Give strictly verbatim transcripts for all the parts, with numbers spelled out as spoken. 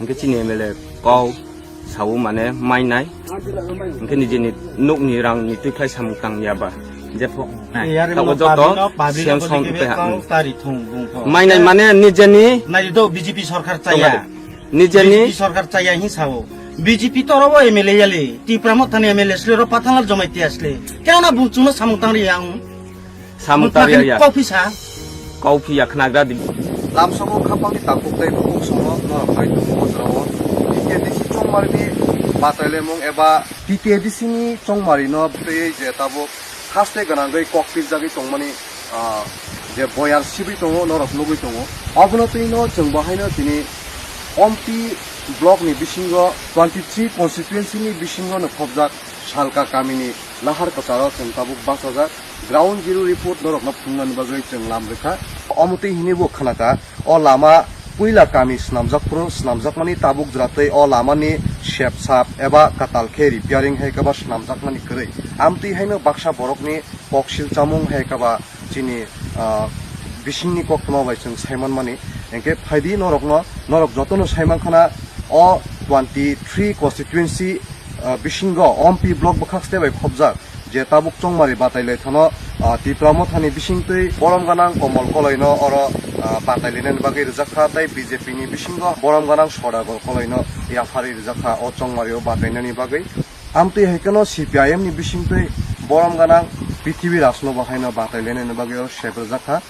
Hwnkhe chini M L A kok sao mane mainai. Hwnkhe nijeni nokni rangni twi khlai samung tang ya ba. Jepho. Tabuk joto siyam som twi ha. Mainai mane nijeni. Nai do B J P sorkar chaya. Nijeni. B J P sorkar chaya hin sao. B J P toro bo M L A yali. Tipra Mothani M L A sle ro Pathanlal Jamatia sle. Keno na bung chungno samung tang ri yang. Samung tang ri ya. Kok phi sa. Kok phi ya khnagra di. Lamsongo khapangni takhuk tei bukhuk songno norok bai tongo ojrao. T T A D C chongmarini batailaimung eba T T A D C ni chongmarino bwtwi je tabuk haste gwnangwi kok pirjagwi tongmani, ah, je boyar sibwi tongo, norok nugwi tongo. Obono twino chwng bo haino tini Ompi block ni bisingo twenty three constituency ni bisingo no khobjak Salka kamini nahar kwcharo chwng tabuk bachajak. Ground zero report norokno phunuknani bagwi chwng lam rwkha. Omo twi hwnwi bo khwnakha, o lama puila kami swnamjak phuru swnamjakmani tabuk jwra tei o lamani sep sap eba kwtal khe repairing hai khe ba swnamjakmani kwrwi. Amtwi haino baksa borokni koksil chamung hai khe ba chini, ah, bisingni koktwma bai chwng saimanmani. Hinkhe phaidi norokno, norok jotono saimankhana o twenty three constituency, ah, bisingo Ompi block bwkhak site bai khobjak. Je tabuk chongmari batai lai thano, ah, Tipra Mothani bisingtwi borom gwnang Komol Koloino oro, ah, batai lainani bagwi rwjak kha, tei B J P ni bisingo borom gwnang Sodagar Koloino yapharwi rwjak kha o chongmario batainani bagwi. Amtwi hai kheno C P I M ni bisingtwi borom gwnang Prithibi Rajno bo haino batai lainani bagwi oro sep rwjak kha.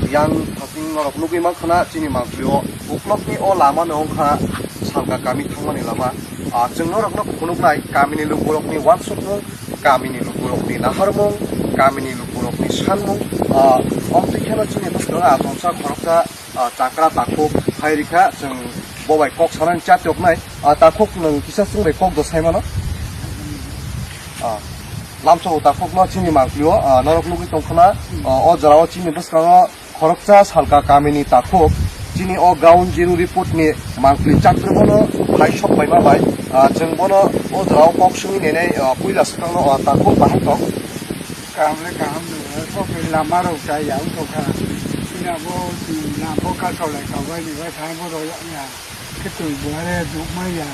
Yang thasing norok nugwi mankha na chini mangpili o uklok ni o lama no wngkha Salka kami thangmani lama. Ah, chwng norok no phunuknai kamini lukurok ni wansukmung, kamini lukurok ni naharmung, kamini lukurok ni sanmung. Ah, omtwi kheno chini bwskango atongsa khoroksa, ah, chakra takhuk phai rikha, chwng bo bai kok sanani chatoknai. Ah, takhuk nwng kisa chwng bai kok do saimano. Ah, lamsao takhukno chini mangpili o, ah, norok nugwi tongkhana, ah, o jorao chini bwskango khoroksa Salka kamini takhuk chini o ground zero report ni mangpili chakrwngno phai sok paima bai, ah, chwng bono o jorao kok swngwi nainai, ah, puila swkangno, ah, takhuk bahai tong. Kaham le kaham nung, kok ni lama rok chaya wng tongkha. Chini abo, chini lama bo kasaulai kabai ni bai thang bo rw ya. Khe twi buhare dukma ya.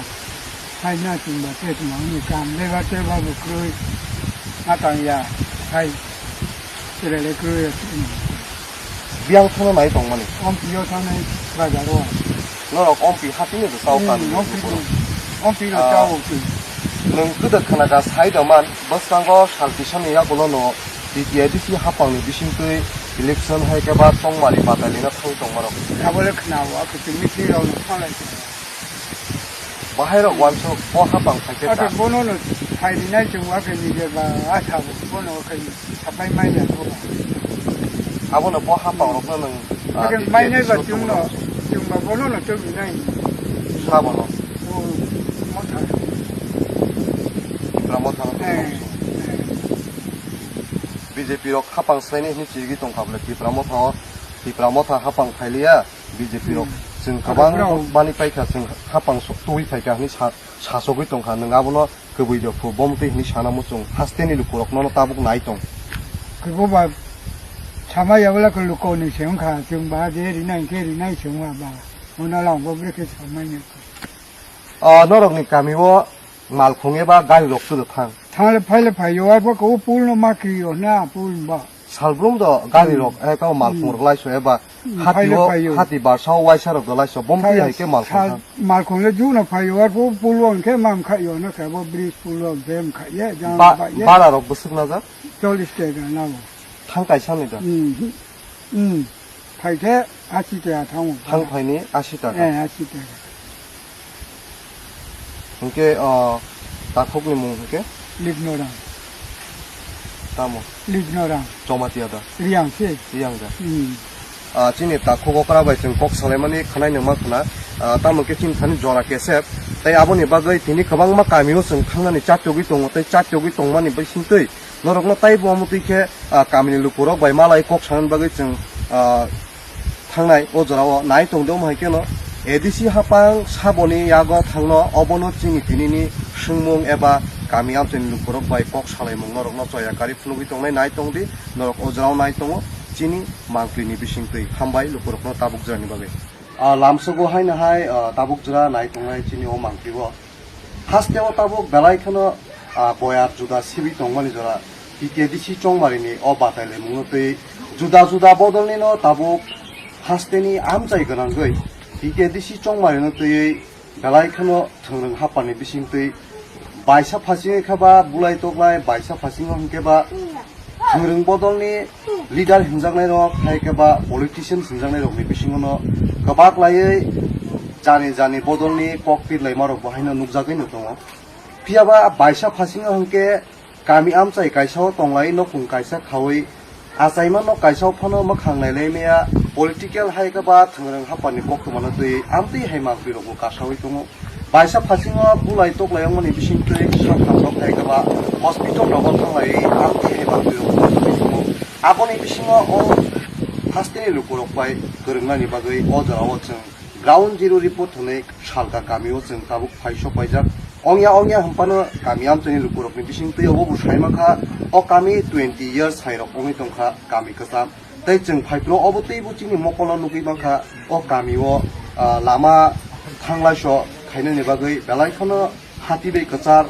Hai na chwng ba tei tongmani kam le ba tei ba bo kwrwi. Ma tang ya. Hai. Chwrai le kwrwi ya. Biyang thono nai tongmani. Ompi yo thanai bazar o. Norok ompi hatini bo chao kan. Hmm, ompi bo. Ompi ro chao twi. Nwng kwdwk khana ka sai da man, bwskango sal kisa ni yakulo no T T A D C hapang ni bisingtwi election hai khe ba chongmari batai lina thang tongmarok. Abo le khna o, akhe twi meeting rok no salai. Bahai rok wansuk bo hapang phaikhe ta. Ake bono no phai rinai chwng ake nije ba asa bo bono khe sapai mai ya ko. Abo no bo hapang rok no nwng, ah, ake mai nai ba chwng no, chwng ba bono no chwng rinai. Sa bono. O motha. Tipra motha no. Eh, eh. B J P rok hapang swlainai hinwi chirigwi tongkha bwle Tipra motha o, Tipra motha hapang phailiya. B J P rok chwng kwbang bani paikha, chwng hapang sok twi phaikha hinwi sa-, sasogwi tongkha, nwng abono kwbwi rw phu, bo mwtwi hinwi sana muchung, hasteni lukurok nono tabuk nai tong. Kwbo ba sama ya bwla khe lukoni se wngkha, chwng ba je rinai khe rinai se wngma ba, ono lang bo bwrwi khe samai nai. Ah, norokni kamio malkhung eba gari rok sudo thang? Thangle phaile phaio, abo khe o pool no ma krio na, pool ba. Salbrum do gari rok, eh, kau malkhung rok laiso eba hati o, hati barsa o waisa rok do laiso, bomtwi hai khe malkhung thang. Malkhung le juna phaio, ar po pulwang khe mam khaio na khe, bo bridge pulwang khe em khaye, jang ba ye. Bara rok bwswk na jak? Chollish taka na bo. Thang kaisa ni da? Hmm, hmm. Phai khe ashi taka thango. Thang phaini ashi taka? Eh, ashi taka. Hwnkhe, o, takhukni mung hwnkhe? Lignorang. Tamo? Lignorang. Jamatia da? Riyang se. Riyang da? Hmm. Ah, chini takhuk okra bai chwng kok salaimani khwnai nangma khwna. Ah, tamo khe chini thani jora kesep. Tei aboni bagwi tini kwbangma kamio chwng thangnani chatyogwi tongo tei chatyogwi tongmani bisingtwi norokno taibo omo twi khe, ah, kamini lukurok bai malai kok sanani bagwi chwng, ah, thangnai o jorao nai tongde, omo hai kheno A D C hapang saboni yago thangno, obono chini tinini swngmung eba kami amchaini lukurok bai kok salaimung norokno choya kari phunugwi tongnai, nai tongdi, norok o jorao nai tongo chini mangpili ni bisingtwi. Hambai lukurokno tabuk jorani bagwi. Ah, lamsogo haino hai, ah, tabuk jora nai tongnai chini o mangpili o. Haste o tabuk belai kheno, ah, boyar juda sibi tongmani jora P K D C chongmarini o batai laimungno twi juda juda bodolnino tabuk hasteni amchai gwnangwi P K D C chongmarino twiwi belai kheno thwngrwng haphangni bisingtwi baisa phasing khe ba bulai toklai, baisa phasingo hwnkhe ba thwngrwng bodolni leader hinjaknairok, hai khe ba politician hinjaknairokni bisingono kwbak laiwi jani jani bodolni kok pirlaimarokbo haino nukjagwino tongo. Phiya ba baisa phasingo hwnkhe kami amchai kaisa o tonglai, nokung kaisa khaui, achaima nok kaisa o phano mwkhang nailai maya, political hai khe ba thwngrwng haphangni koktwmano twi amtwi hai mangpilirokbo kasaui tongo. Baisa phasingo bulai toklai wngmani bisingtwi saphang rok hai khe ba hospital rogo thanglaiwi amtwi hai mangpilirokbo kasaui tongo. Aboni bisingo o hasteni lukurok bai kwrwngnani bagwi o jorao chwng Ground Zero Report hwnwi salka kamio chwng tabuk phai sok paijak. Ongya ongya hwnphano kami amchaini lukurokni bisingtwi obo bo sai mankha, o kami twenty years sairok wngwi tongkha kami kwcham. Tei chwng phaiphuru obo teibo chini mokolo nugwi mankha, o kamio, ah, lama thanglaiso khainani bagwi belai kheno hati bai kwchar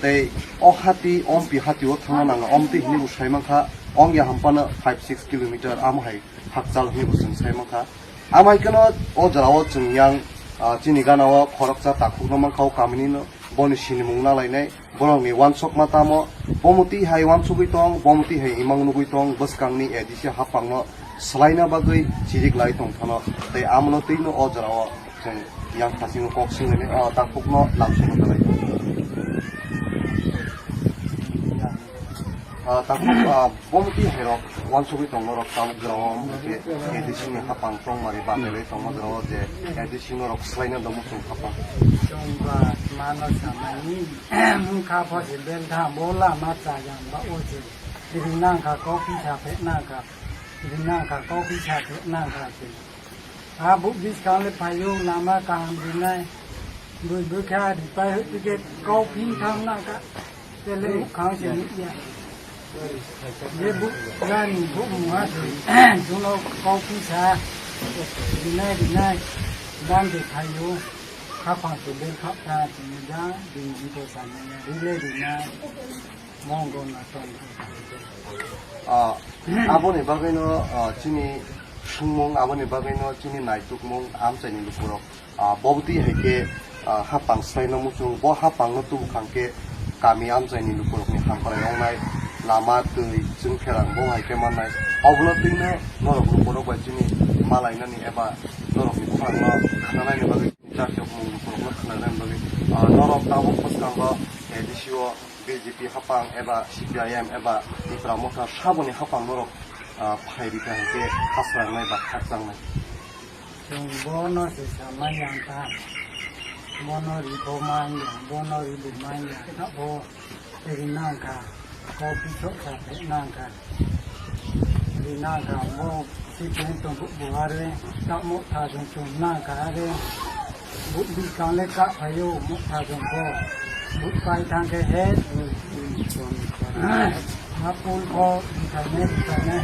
tei o hati ompi hatio thangna nanga omtwi hwnwi bo sai mankha, ongya hwnphano five six kilometer amo hai hakchal hwnwi bo chwng sai mankha. Amai kheno o jorao chwng yang, ah, chini gana o khoroksa takhukno mankha o kamini no, boni sinimung nalainai, borokni uansukma tamo, bomo twi hai uansugwi tong, bomo twi hai imang nugwi tong, bwskangni A D C haphangno swlaina bagwi chirik lai tong phano, tei amono twino o jorao chwng yang phasingo kok swnglainai, o takhukno lamsokno belai. Ah, takhuk, ah, Bomti hai rok uansugwi tong norok tabuk jora o hwnkhe A D C ni haphang chongmari bachailai tongma jora o je A D C norok swlaina domo chwng haphang. Chwngba mano samani wngkha pho se beltham bo lama chajang ba o se ring nangkha kok pisa phe nangkha ring nangkha kok pisa phe nangkha se. Ha buk biskang le phaio lama kaham rinai. Bui bui kha ripai hwtwi khe kau phim tham na ka. Tele mukhang se nukya. Je buk rani buk mungha se. Juno kau phim sa. Rinai rinai. Dan de phaio. Kha phang se ber kha ta se ne da. Ding ji ko sa ne rile rinai. Mongol na tong. Ah, aboni bagwino, ah, chini sungmung, aboni bagwino chini naitukmung amchaini lukurok, ah, bobotwi hai khe, ah, haphang swlaino muchung, bo haphangno tubukhang khe kami amchaini lukurokni hamprai wngnai, lama, twi, chwngpherang bo hai khe mannai. Obono twino norok lukurok bai chini malainani eba norokni buphangno khnanaini bagwi, jatiokmung lukurokno khnanaini bagwi, ah, norok tabuk bwskango A D C o B J P haphang eba C P I M eba Tipra Motha saboni haphang norok, ah, phai rikha hwnkhe khasrangnai ba khakchangnai. Chwng bono se samai yang kha, bono ribo man yang, bono ribo man yang, abo ri nang kha, kopi sok sa phe nang kha, ri nang kha, bo si phe tong bu are, tak mo tha jong chwng nang kha are. But bwskang le kha phaio mokha jong kho. But pai thang khe he. Ha pul kho bwthai ne bwthai ne.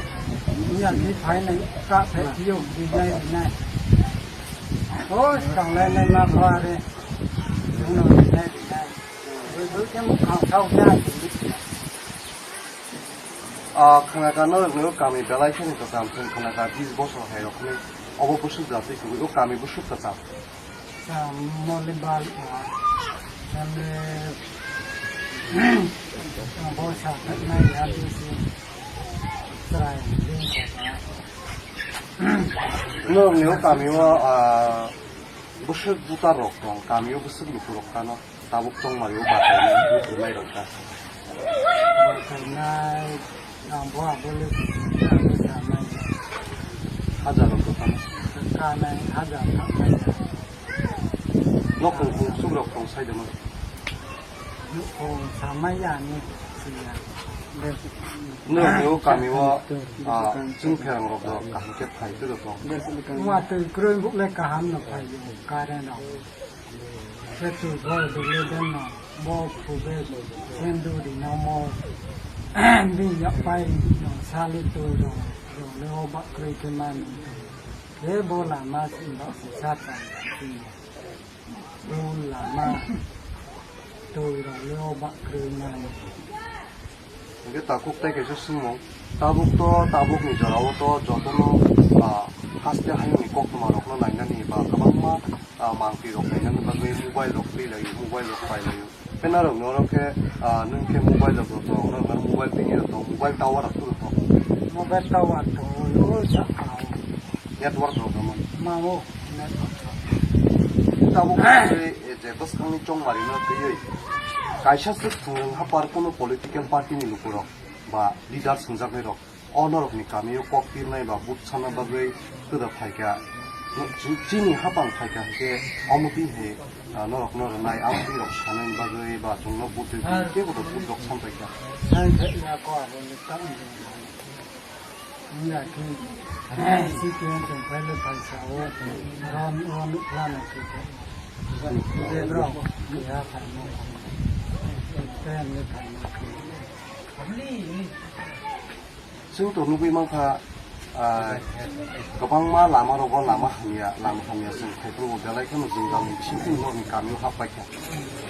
Ni ang ni phai nai kha phai phio bwthai nai bwthai nai. O skang le nai ma pha re. Uno bwthai bwthai. Bwthai bwthai khe mokha thao khe. Ah, khana ka norok ni kami belai khe ni kwcham thung khana ka bis bosor hai rok ni. Obo bwswk da twi kwbwi o kami bwswk kwcham. Sa mole bal a, mole bo sa nai ya du si trai din ko ta. Norok ni o kami o, ah, bwswk butar rok tong, kami o bwswk luku rok kano. Tabuk tongmani o batainai, o kwrwngnairok da. Batainai, ang bo abole, ang bo sanai. Hajar rok kwthang. Kanai hajar thangnai. Nokong kung sukrok tong sai dama. Nokong samai ya ni siya. Nwng ni o kami o, ah, chwng pherang rok do kaham khe phai twi rok tong. Wa twi kwrwi buk le kaham no phai yo, current rok. Khe twi bol bele den no, bo phu be sendu ri no mo, bini yak pai no sali twi rong, rong le o bak kroi khe ma nung tong. Khe bo lama se bak se sa tang twi. Bo lama twi rok le o bak kwrwi nai. Hingke takhuk tei kaisa swngmung. Tabuk to, tabuk ni jora o to jotono, ah, haste hayung ni koktwma rok no nainani ba kwbangma, ah, mangtwi rok nainani bagwi mobile rok twi lai, mobile rok pai lai. Khe norok norok khe, ah, nwng khe mobile rok tong, norok norok mobile pini rok tong, mobile tower rok tong. Mobile tower tong, o sa. Network rok tong. Ma o, network rok. Tabuk khe, eh, je bwskangni chongmari no twiwi kaisa swk thwng hapar kono political party ni lukurok ba leader swngjaknai rok. O norokni kamio kok pirnai ba but sana bagwi kwda phaikha. Chi-, chini hapang phaikha hwnkhe omo twi hai, ah, norokno rwnai, amo twi rok sanani bagwi ba chwngno but rwgwi kebo rok but rok san paikha. Sai khe ya ko abo ni ta wngya khe C P M chwng phaile phaisa o ron ron lama khe khe. Bebra ya phaima khe. Tei ang le phaima khe. Chwng to nugwi mankha, ah, kwbangma lama rogo lama hamya, lama hamya chwng phaiphuru belai kheno jwngjal ni bisingtwi norokni kamio hap paikha.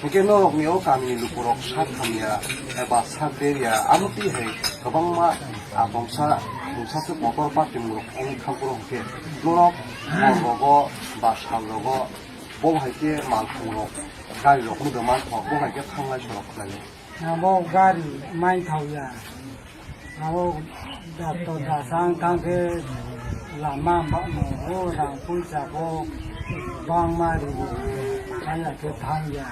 Hwnkhe norokni o kamini lukurok sak hamya eba sak berya, amo twi hai kwbangma, ah, tongsa, tongsa se kotor party mung rok wngwi khaphuru hwnkhe norok hor rogo ba sal rogo bo hai khe malkhung rok, gari rok wngwi mankha, bo hai khe thanglai sorok khlaio. Abo gari maithok ya. Abo doctor dasa wng thang khe lama ba-, o rang puisa bo bangma rio, kaya khe thang ya.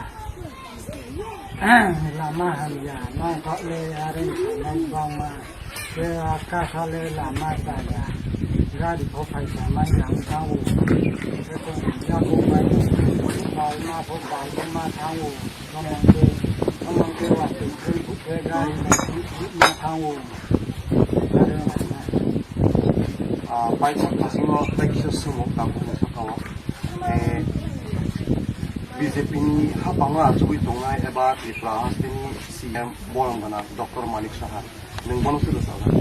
Lama hamya, nongkhorle are bangma. Khe kasa le lama chaya. Gari bo phaisa mai yang thango. Khe ko yago mai, mai ma bo bai ma thango. Samangte, samangte wa tengkhe bukhe gari na ma thango. Ah, paisa thasingo tei kisa sumo tabuk ni saka o. Eh, B J P ni hapango achugwi tongnai eba Tripura hasteni C M borom gana Doctor Manik Saha. Nwng bono sono sajak.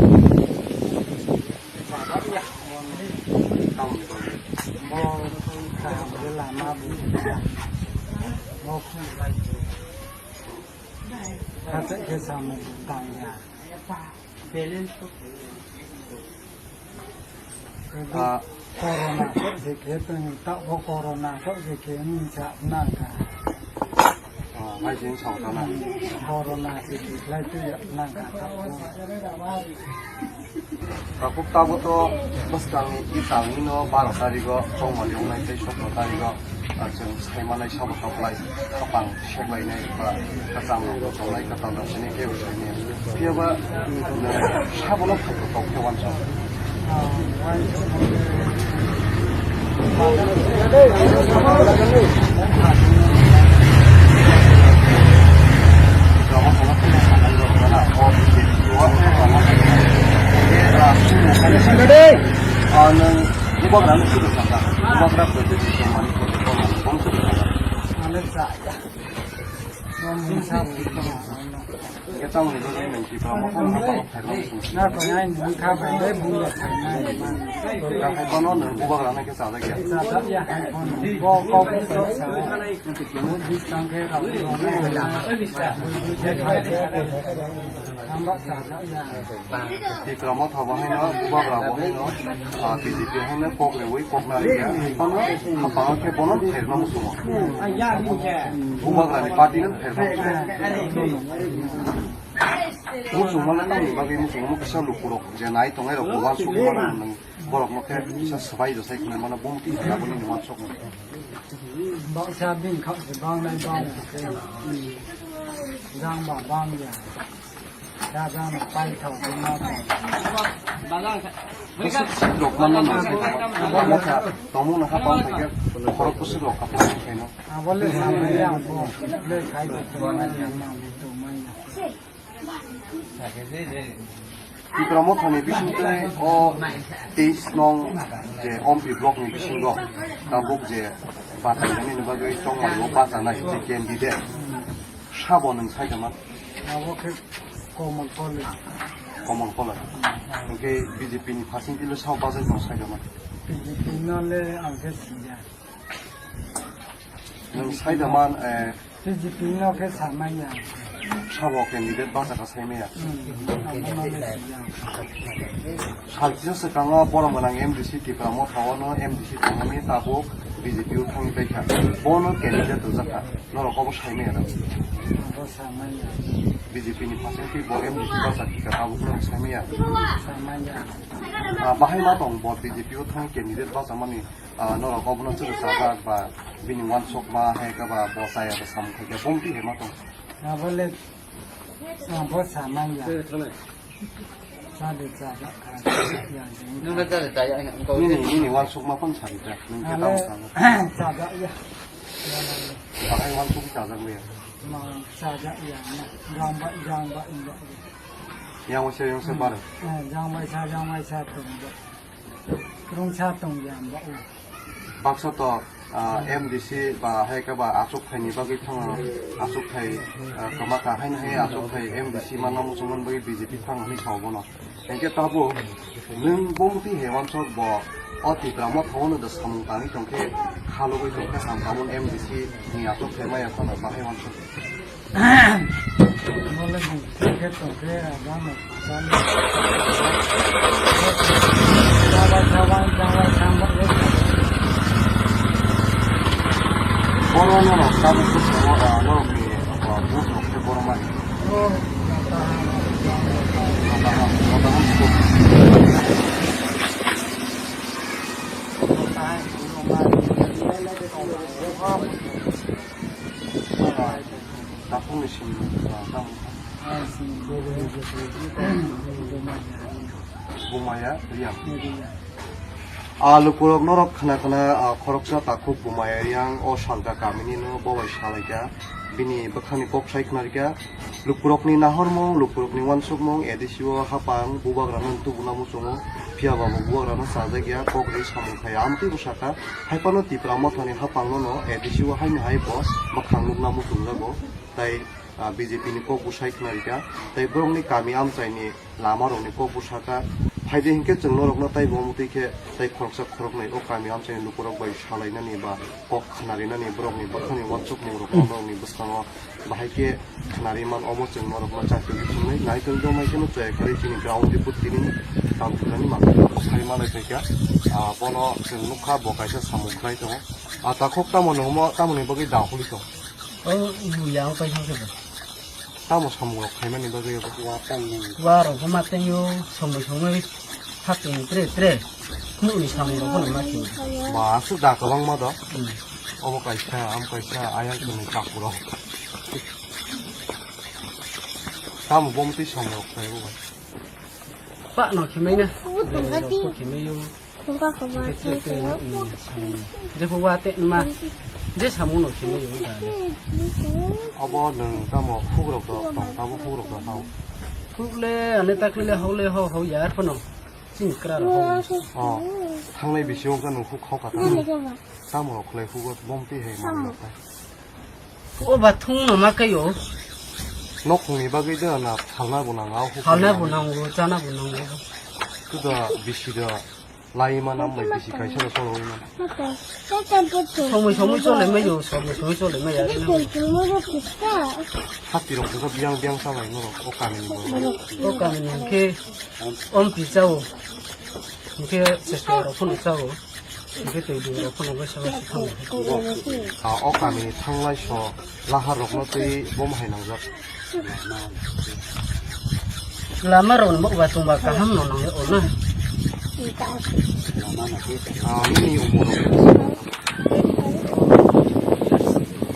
Tamoni bagwi. Bo kaham khe lama bo. Bo khum lai. Khacha khe samung tangya. Balance to. Ah. Corona kok je khe tong, ta bo corona kok je khe ni sa nang ka. Oh, hai jin sa ta na. Corona se khe lai tu ya nang ka ta bo. Tabuk tabuk to bwskangni i talni no baro tarigo chongmani wngnai tei sotro tarigo, ah, chwng saimanai sabo toklai khapang seklainai ba kwcham rok tongnai kwtal rok sini kebo saimanya. Phiya ba, ah, sabono phaito tok khe wansok. Tipra Motha bo haino, Bubagra bo haino, ah, B J P haino kok reui kok nari ya. Haphano, haphano khe bono pherno muchungo. Bubagra ni party no pherno muchungo. Muchungma le tamni bagwi muchungo, kisa lukurok je nai tongnai rok bo uansuk mano nwng borok no khe kisa swbai rwsai khna mano, bumti hai aboni ni uansuk mano. Baksa bini khak se bangnai bang se. Jang ba bang ya. Jang ba pai thok ma pai. Bwswk sikrok mano no sai tamo no ha pang thai khe khorok bwswk rok kapla khaino. Abole samani ang bo le khai de ma ya ma to ma ya. Tipra Mothani bisingtwi o teis nong je Ompi block ni bisingo tabuk je bachainani bagwi chongmani o bachanai je candidate sabo nwng saikha man? Abo khe Komol Koloi. Komol Koloi. Hwnkhe B J P ni phasing tilo sabo bachai tong saikha man? B J P no le ang khe siya. Nwng sai da man, eh, B J P no khe samanya. Sabo candidate bachakha saimaya. Hmm, abono le siya. Salkisa swkango borom gwnang M D C Tipra Motha o no M D C tongmani tabuk B J P o thangwi paikha. Bono candidate rwjakha. Norok obo saimaya da? Abo samanya. B J P ni phasektwi bo M D C bachak kha tabuk norok saimaya. Samanya. Ah, bahai ma tong bo B J P o thang candidate bachakmani, ah, norok obono chwrwchajak ba bini uansukma hai khe ba bo chaya da samung khai khe bumti hai ma tong. Abo le, abo samanya. Chale chajak kha. Nwng na chale chaya, ang kau. Nini, nini uansukma phano sari ta. Nwng khe tamo sabo. Chajak ya. Bahai uansuk chajak le. Ma chajak ya. Jang ba, jang ba, jang ba. Yang wasa, yang wasa bar. Eh, jang bai sa, jang bai sa tong ba. Rung sa tong ya ba. Baksa to, ah, M D C ba hai khe ba achuk thai ni bagwi thang, achuk thai, ah, kama ka hai hai achuk thai M D C manna muchung man bagwi B J P thang hwnwi sao bono. Hinkhe tabuk nwng bumti hai uansuk bo o Tipra Motha o no da samung tangwi tong khe khalugwi tong khe ham tamo M D C ni achuk thai maya phano bahai uansuk. Mole bung khe tong khe abang no chali. Jawai jawai jawai jawai. Boro no no tabuk khe tong o, ah, no ni, ah, bus no khe boro mai. Oh, Takhukni simi, ah, tamo. Bumaya Riang. Ah, lukurok norok khna khna, ah, khoroksa takhuk Bumaya Riang o salka kamini no bobai salaikha. Bini bwkhani kok sai khna rikha. Lukurokni nahormung, lukurokni uansukmung, A D C o hapang bubagrano tubuna muchungo, phiya ba bo bubagrano chajakya, kok ri samung khai amtwi bwsakha. Haiphano Tipra Mothani hapangno no A D C o haino hai bo mwkhang nukna muchungjago, tai, ah, B J P ni kok bwsai khna rikha, tai borokni kami amchaini lama rokni kok bwsakha. Phaidi hinkhe chwng norokno taibo omo twi khe tai khoroksa khoroknwi o kami amchaini lukurok bai salainani ba kok khnarinani borokni bwkhani uansukmung rokno norokni bwskango bahai khe khnari man. Omo chwng norokno chakri bisingnai naitong tongmai kheno chaya kharwi chini ground report tini tangthunani mangkha sai malai phaikha. Ah, bono chwng nukha bo kaisa samung khlai tongo. Ah, takhuk tamo nungmo tamoni bagwi dahuli tong? O buya o kaisa khe. Tamo samung rok khaimani bagwi abo? Wa rok ma tengyo, somoi somoi hapteng tre tre. Nukni samung rok phano ma khe. Ba, aswk da kwbangma do. Hmm. Obo kaisa, am kaisa, ayang kwrwi takhuk rok. Tamo bomtwi samung rok khlai bo bai. Pa no khimai na. Khimai yo. Jepho wa te ma. Je samung no khimai yo da. Abo nwng tamo khuk rok do, tong tamo khuk rok do hao. Khuk le ane tak le hao le hao hao yar phano. Chini kra rok hao. Oh, thangnai bisi o nwng khuk khao ka ta. Tamo rok khlai khuk bomtwi hai ma. O ba thung no ma kai o. Nokhung ni bagwi de na phalna bo nango. Phalna bo nango, chana bo nango. Tuda bisi da lai ma nam bai bisi kaisa da cholo ma. Somoi somoi chole mai o, somoi somoi chole mai ya. Hati rok ko biang biang sa lai no o kami ni bo. O kami ni ke om pi chao. Ke se rok phun chao. Hingke twi dui rok phano bai sabo se thango. Ah, o kami thanglai so lahar rokno twi bom hai nangjak. Lama rok ni bok ba tong ba kaham no nang o na. Ah, nini umor rok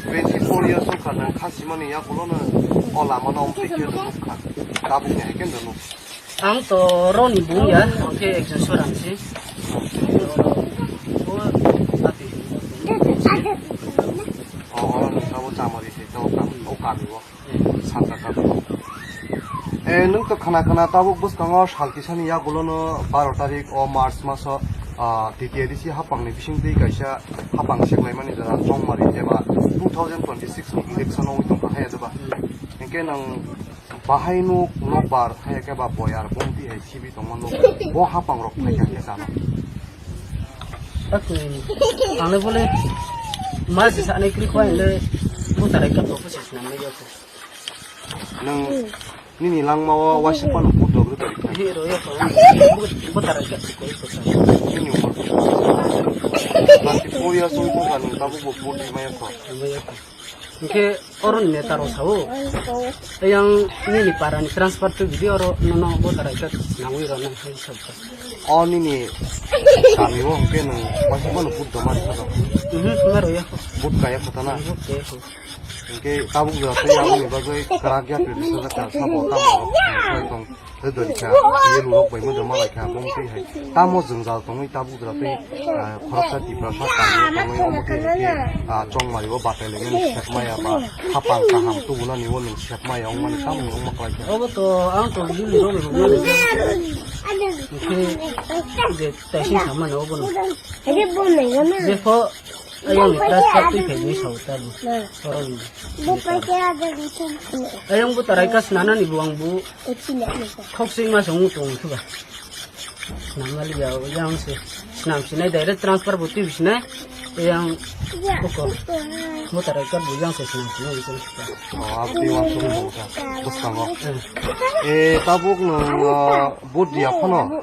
twenty four years o ka nang kha simani ya kulo no o lama no om twi khe nuk kha. Tabuk ni hai khe nuk. Ang to roni bung ya, ang khe ekjon soram se. O, ati. O, o, nung tabo chamari se, tabo kam, o kami o. Santa kami. Eh, nung to khana khana tabuk bwskango sal kisani yagulo no baro tarik o March maso, ah, T T A D C hapang ni bising twi kaisa hapang seklaimani jora chongmari eba two thousand twenty six ni election o wngwi tongkha hai adeba. Hinkhe nang Bahai nuk nokbar hai khe ba boyar bomti hai sibi tongma nuk bo hapang rok phai kha khe chana. Aku, ang le bole, ma se sa ne kri khwa le, mo tarai ka to ko se na me yo ko. Nang nini langma o waisa pano photo gri tari kha. He ro yo ko. Mo tarai ka ko ko sa. Nini umor. Twenty four years old ko kan tabuk bo photo ma yo ko. Ma yo ko. Hingke oro ni neta rok sao. Yang nini para ni transfer to video oro nono voter I D card nangwi rw nang hai sabta. O nini kami o hingke nang waisa mano but doma rw saka. Mhm, maro ya. But kaya kota na. But kaya ko. Hingke tabuk jora tei aboni bagwi kwrak ya pili saka sabo tamo rok tong. Tei dori kha, ye lurok bai mo joma lai kha, bo mtwi hai. Tamo jwngjal tongwi tabuk jora tei, ah, khoroksa Tiprasa tangwi tongwi omo twi hai khe, ah, chongmari o batai lai mani sepmaya ba hapang kaham tubunani o nwng sepmaya wngmani tamoni wngma klai kha. Obo to ang to bini rok ni hwnmani. Hwnkhe je taising samani obo no. Jepho Ayang ni class kha twi phai ni sao ta bo. Oro ni. Ayang bo tarai ka snana ni bo ang bo. Khok sing ma song tong thu ba. Snam mali ya yang se. Snam sinai direct transfer bo twi sinai. Ayang ko. Bo tarai ka bo yang se snam sinai ko. Oh, abdi wa song bo ta. Bwskango. Eh, tabuk no, ah, bo dia phano.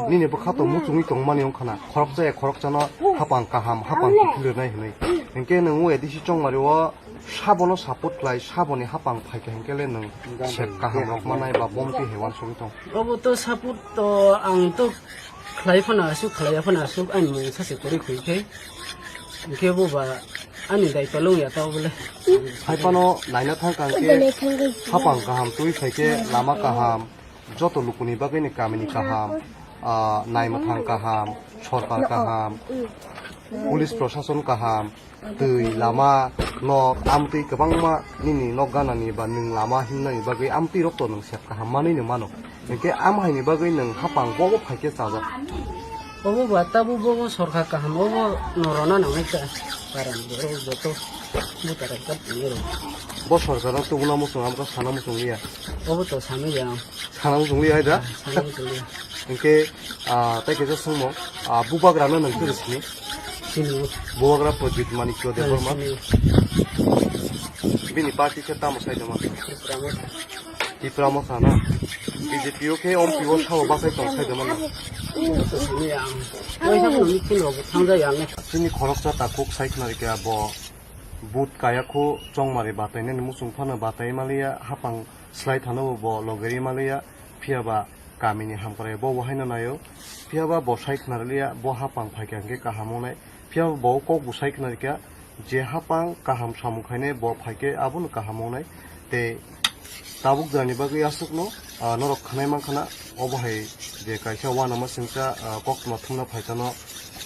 Nini bwkha to muchungwi tongmani wngkha na. Khoroksa ya khoroksa no hapang kaham, hapang kiphilirnai hinwi. Hinkhe nwng o A D C chongmari o sabono support khlai, saboni hapang phaikha hinkhe le nwng sep kaham rok manai ba bomti hai uansugwi tong. Obo to support to ang to khlai phano aswk, khlai phano aswk, ani mung sachi kwrwi khuikhai. Hinkhe bo ba ani daitwlung ya ta obole. Hai phano naina thangkha hinkhe hapang kaham twi phaikhe lama kaham. Joto lukuni bagwi ni kamini kaham, ah, naimathang kaham, sorkar kaham, police prosason kaham, twi, lama, nok, amtwi kwbangma nini nok ganani ba nwng lama himnani bagwi amtwi rok to nwng sep kaham manwi no mano. Hinkhe am haini bagwi nwng hapang bobo phaikhe chajak. Obo ba tabuk bobo sorkar kaham, obo norona nangnai ta. Paran borok joto butara kat niro. Bo sorkar no tubuna muchung amtwi sana muchung liya. Obo to sanwi ya. Sana muchung liya hai da? Sana muchung liya. Hinkhe, ah, tai kaisa swngmung, ah, bubagra no nwng khe sini? Sini. Bubagra Projit Manikya Debbarma. Sini. Bini party khe tamo sai doma? Tipra Motha. Tipra Motha na? B J P o khe ompi o sao bachai tong sai doma na? Obo to sini ya. Oisa ko meeting rok thangja ya ne. Chini khoroksa takhuk sai khna rikha bo. But kaya khu chongmari batainani muchung phano batai maliya, hapang slai thano bo logeri maliya, phiya ba kamini hamkrai bo bo haino naio, phiya ba bo sai khna riliya, bo hapang phaikha hinkhe kaham wngnai, phiya ba bo kok bo sai khna rikha, je hapang kaham samung khainai bo phaikhe abono kaham wngnai, tei tabuk jani bagwi aswkno, ah, norok khanai mankha na, obo hai je kaisa uanama singcha, ah, koktwma thumna phaikha no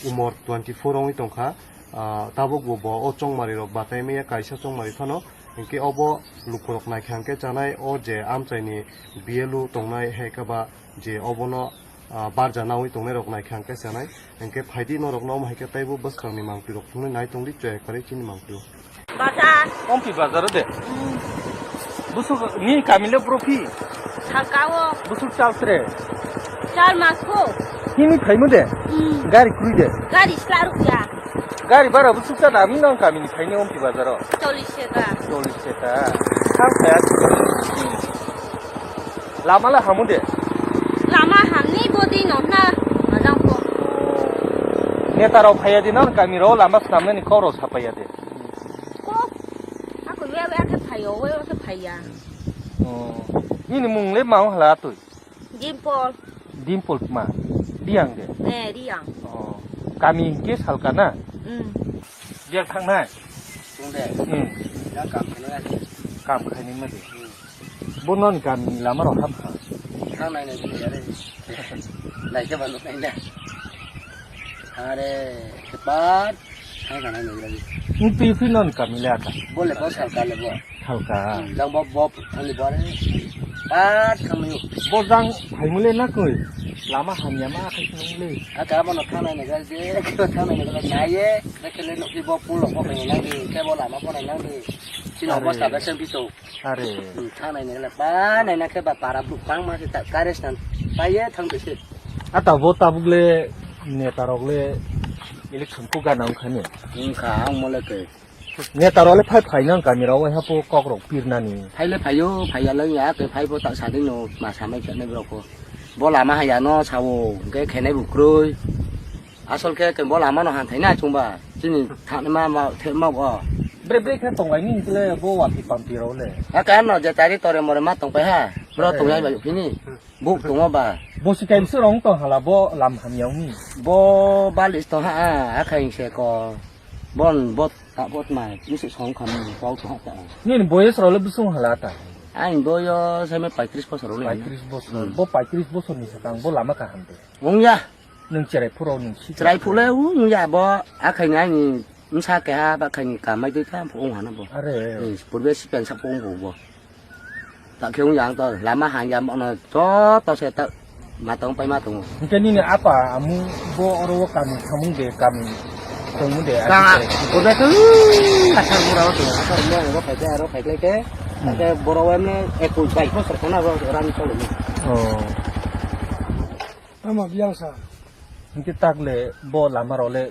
umor twenty four wngwi tongkha. Ah, tabuk bo, bo o chongmari rok batai maya kaisa chongmari phano, hinkhe obo lukurok naikha hinkhe chanai o je amchaini B L O tongnai hai khe ba je obono, ah, barja naui tongnai rok naikha hinkhe chanai, hinkhe phaidi norok no omo hai khe taibo bwskango ni mangpli rok thumnai nai tongdi chwrai kwrwi chini mangpli o. Bazar. Ompi bazar o de. Busuk ni kamile bro phi. Salka o. Busuk chal tre. Chal mas ko. Hini phaimu de. Hmm. Gari krui de. Gari sla rukya. Gari bara busuk ta dami nang kamini phaini ompi bazar o. Chollish taka. Chollish taka. Thang phaya. Lama la hamu de. Lama hamni bodi no na. Majang ko. Neta rok phaya di nang kami ro lama snamnani kok rok sapaya de. Kok. Ako we we ake phayo, we we ake phaya. Oh. Nini mung le mau hala tui. Dimple. Dimple ma. Riang de. Eh, Riang. Oh. Kami ke salka na? Hmm. Biak thang na? Sung de. Hmm. Yang kam kene ya. Kam khaini ma de. Hmm. Bo non kami lama rok ham ha. Thang nai nai nai ya re. Nai ke ba nai na. Are, kepat. Thang kana ni lagi. Ni pi pi non kami le ata. Bole bo salka le bo. Salka. Jang bo bo ani bo are. Pat kami. Bo jang hai mule na koi. Lama hamya ma kai mule. Ata mo no thang nai nai je. Thang nai nai na ye. Ke le no ki bo pulo bo nai nai. Ke bo lama bo nai nai. Sino bo sa be sen pi to. Are. Hmm, thang nai nai le ba nai na khe ba para buk bang ma khe ta kare stan. Ba ye thang bese. Ata bo tabuk le neta rok le Election ko gana wngkha ni? Wngkha, ang mole twi. Neta rok le phai phai nang kami rok, waiha po kok rok pirnani. Phai le phaio, phaiya le ya, tei phai bo tak sading no, ma samai khe nai borok ko. Bo lama haya no sao, hwnkhe khenai bo kwrwi. Asol khe, khe bo lama no han thai na chwngba. Chini thani ma, ma, the ma bo. Bre bre khe tong lai ni le bo wati pampi rok le. Ha ka no je tari tore more ma tong pai ha. Bro tong lai ba phini. Buk tongo ba? Bo si kaimsa rong tong hala bo lam hamya wngni. Bo balis tong ha, a, akhai se ko. Bon bot ta bot mai, ni se song kham ni pau tong ha ta. Nini boyes rok le bwswng hala ta? Ani boyes hai me paitris bosor le. Paitris bosor. Hmm. Bo paitris bosor ni sakang bo lama kaham de. Wng ya. Nwng cherai phuru nwng si. Cherai phuru le wng ya bo, akhai ni ani bwsa keha ba khai ni kamai dui kha wng hana bo. Are. Hmm, purbe si pensa wng bo. Ta khe wng yang to, lama hang ya, bono joto se ta ma tong pai ma tongo. Hwnkhe nini apa amu bo oro o kami samung de, kami tongmung de, kang a, abo khe. Bo de khe, asar mura o tongo, asar mura o phai khe, aro phai khlai khe, hmm, ta khe borok o emne ekus bais bosor khana bo rani choli ni. Oh. Tamo biyang sa. Hwnkhe takle bo lama rok le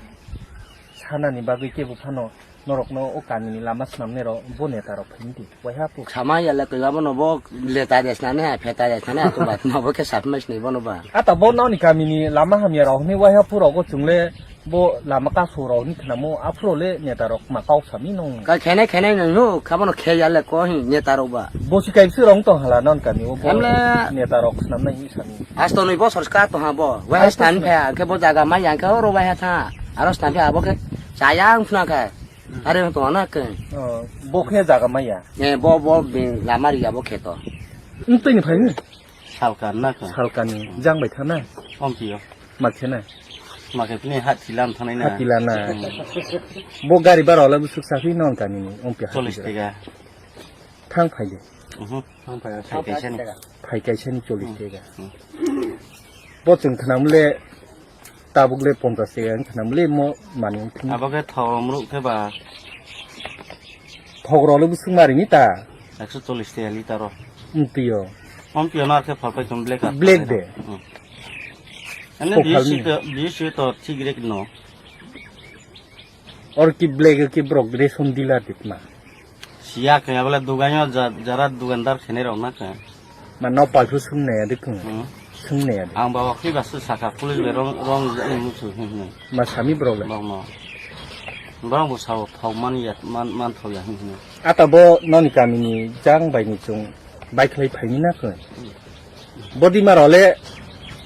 sanani bagwi kebo phano norokno o kamini lama swnamnai rok bo neta rok phaini di. Waiha pu. Sama ya le koi abono bo leta de snani ha, pheta de snani ha, to ba, ma bo khe sap mai sini bono ba. Ata bo noni kamini lama hamya rok hwnwi waiha pu rogo chwng le bo lama kasu rok hwnwi khnamo, aphuru le neta rok ma kok sami nung. Ka khenai khenai nung no, kha bono khe ya le ko hin neta rok ba. Bo si kaimsa rok tong hala non kami o bo. Hamle. Neta rok swnamnai hin sami. Asto nui bosor ska to ha bo. Waiha stan pha, khe bo jaga mai yang khe oro waiha tha. Aro stan pha abo khe chayang phna kha. Are to na khe. Oh, bo khe jaga maya. Eh, bo, bo, bi, lama ri abo khe to. Ntwi ni phaini? Salka na khe. Salka ni, jang bai thana? Om piyo. Ma khe na? Ma khe tini hat tilam thanai na. Hat tila na. Hmm. Bo gari bara ola busuk sakhi non kami ni, om piya. Chollish taka. Thang phai de. Mhm. Thang phai, phai kaisa ni. Phai kaisa ni chollish taka. Hmm. Bo chwng khnam le, tabuk le ponchas taka wng khnam le mo mani wng thung. Abo khe thok romruk khe ba? Thok rok le busuk mari ni ta? Ekso chollish taka liter o. Wng twi o. Om piyo no ar khe phal pai tong black ar. Black de. Hmm. Ene Kokhalni. B S C to, B S C to thik rek no. Or ki black ki borok ration dealer de tma. Siya khe abole duganyo ja-, jara dugandar khene rok na khe. Ma no palsu sung naya de kung. Hmm. Sung naya de. Ang ba wakhi ba su saka police be rong, rong, rong musu hin hin. Ma sami borok le. Borok no. Borok bo sao thok man ya, man, man thok ya hin hin. Ata bo noni kamini jang bai ni chung bai khlai phaini na khe. Hmm. Bodi ma role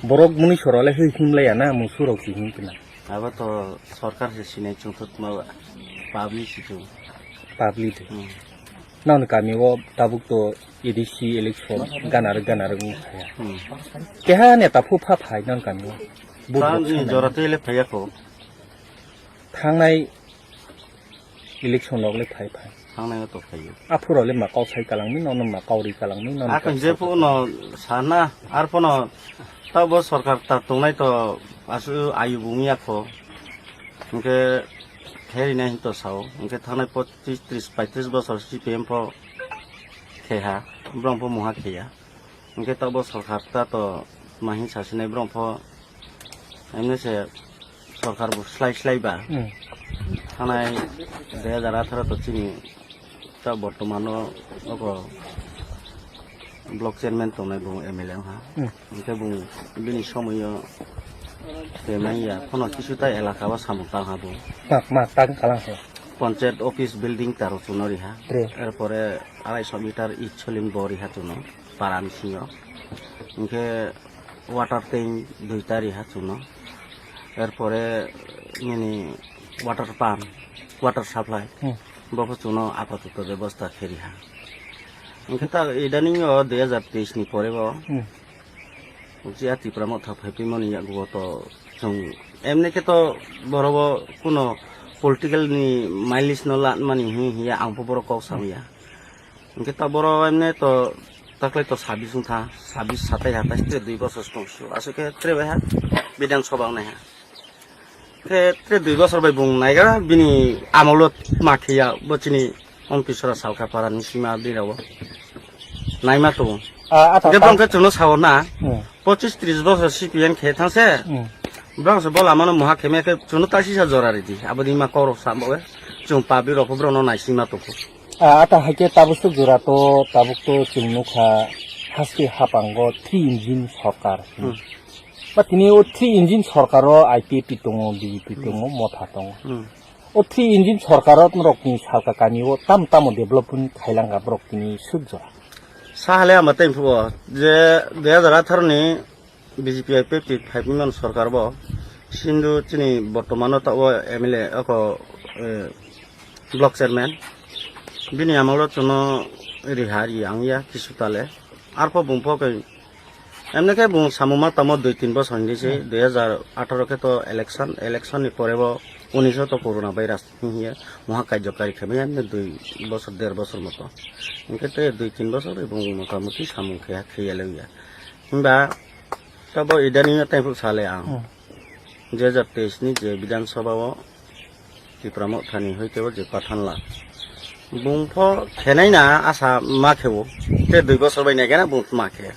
borok muni sorole hwi himlaya na musu rok si hin kna. Abo to sorkar se sinai chwngthok ma public si chwng. Public. Hmm. Nang kami o tabuk to A D C election ganar ganar wng kha ya. Hmm. Keha neta phu pha phai nang kami o. Vote rok sanai. Jora twi le phaiya kho. Thangnai election rok le phai phai. Thangnai to phaiyo. Aphuru le ma kok sai kalangmi, nono ma kok ri kalangmi, nono. Akon je phu no sana, ar phono ta bo sorkar ta tongnai to asu ayu bung ya kho. Hwnkhe kheri nai hin to sao. Hwnkhe thangnai pochis, tris, paitris bosor C P M pho khe ha. Borok pho muha khe ya. Hwnkhe tabuk sorkar ta to ma hin sasinai borok pho, emni se sorkar bo slai slai ba. Hmm. Thanai dui hajar atharo to chini ta bortoman o oko block chairman tongnai bo M L A wngkha. Hmm. Hwnkhe bo bini somoio kemai ya, phono kisu ta elaka o samung tang ha bo. Ma, ma, tang kalang se. Panchayat office building ta rw chuno riha. Tre. Erpore arai so meter it solim bo riha chuno. Para ni simi o. Hwnkhe water tank duita riha chuno. Erpore nini water pump, water supply. Hmm. Bo pho chuno apatot bebosta khe riha. Hwnkhe ta idaning o dui hajar teis ni pore bo. Hmm. Uchi a Tipra Motha phaiphimani yago to chwng emne khe to borobo kuno political ni mileage no lanmani hi hiya ang pho borok kok samya. Hwnkhe ta boro emne to taklai to sabis wngkha, sabis satai hatai tre dui bosor tong su aswk khe tre bai ha Bidhan Sabha wngnai ha. Khe tre dui bosor bai bung naiga bini amolo ma khiya bo chini Ompisora salka para ni sima bini rao naima tongo. Ah, ata hwnkhe ta- bongkhe chwngno sao na, hmm, pochis tris bosor C P M khe thangse, hmm, Borok se bo lama no muha khe me khe chwng no taisisa jora ridi. Abo di ma kok rok sa bo we. Chwng public rok pho borok no naising ma tong kho. Ah, ata hai khe tabuk swk jora to, tabuk to chwng nukha haste hapango three engine sorkar. Hmm. Ba tini o three engine sorkar o I P F T tongo, B J P tongo, Motha tongo. Hmm. O three engine sorkar o norok ni salka kami o tam tamo development khailang ka borok tini swk jora. Sa hale ama tei phuo je dui hajar atharo ni B J P I P F T phai mani sorkar bo Sindhu chini bortomano ta o M L A oko, eh, block chairman. Bini amolo chuno riha ri ang ya kisu tale. Arpho bung pho khe emne khe bung samung ma tamo dui tin bosor hinwi se Hmm. dui hajar atharo khe to election, election ni pore bo unis o to corona virus hiya muha kaijo kari khe emne dui bosor der bosor moto. Hinkhe te dui tin bosor bung motamuti samung khe khe ya le ya. Himba Tabo idani tei phuk sale ang. Hmm. Dui hajar teis ni je Bidhan Sabha o Tipra Motha ni hoite o je Pathan Lal. Bung pho khenai na asa ma khebu. Te dui bosor bai nai gana bung ma khe.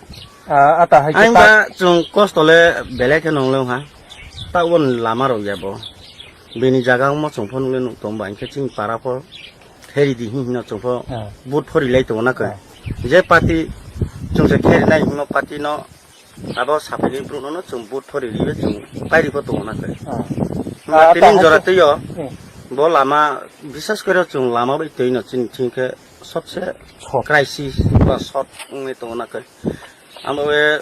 Ah, ata hai Ang ta- ba chung kosto le belai khe nong le ha. Ta won lama rok ya bo. Bini jaga mo chung pho nung le nuk tong ba. Ang khe ching para pho kheri di hin hin no chung pho Ah. But phori lai tong na khe. Ah. Je party chung se kheri nai hin no party no Abo saphini borokno chwng vote phori riwi chwng pairi bo tongo na khe. Ah. Tini Ah, jora twi o hmm. Bo lama bisas kore chwng lama bai twi no chini thing khe sobse Short. Crisis ba short wngwi tongo na khe. Amo we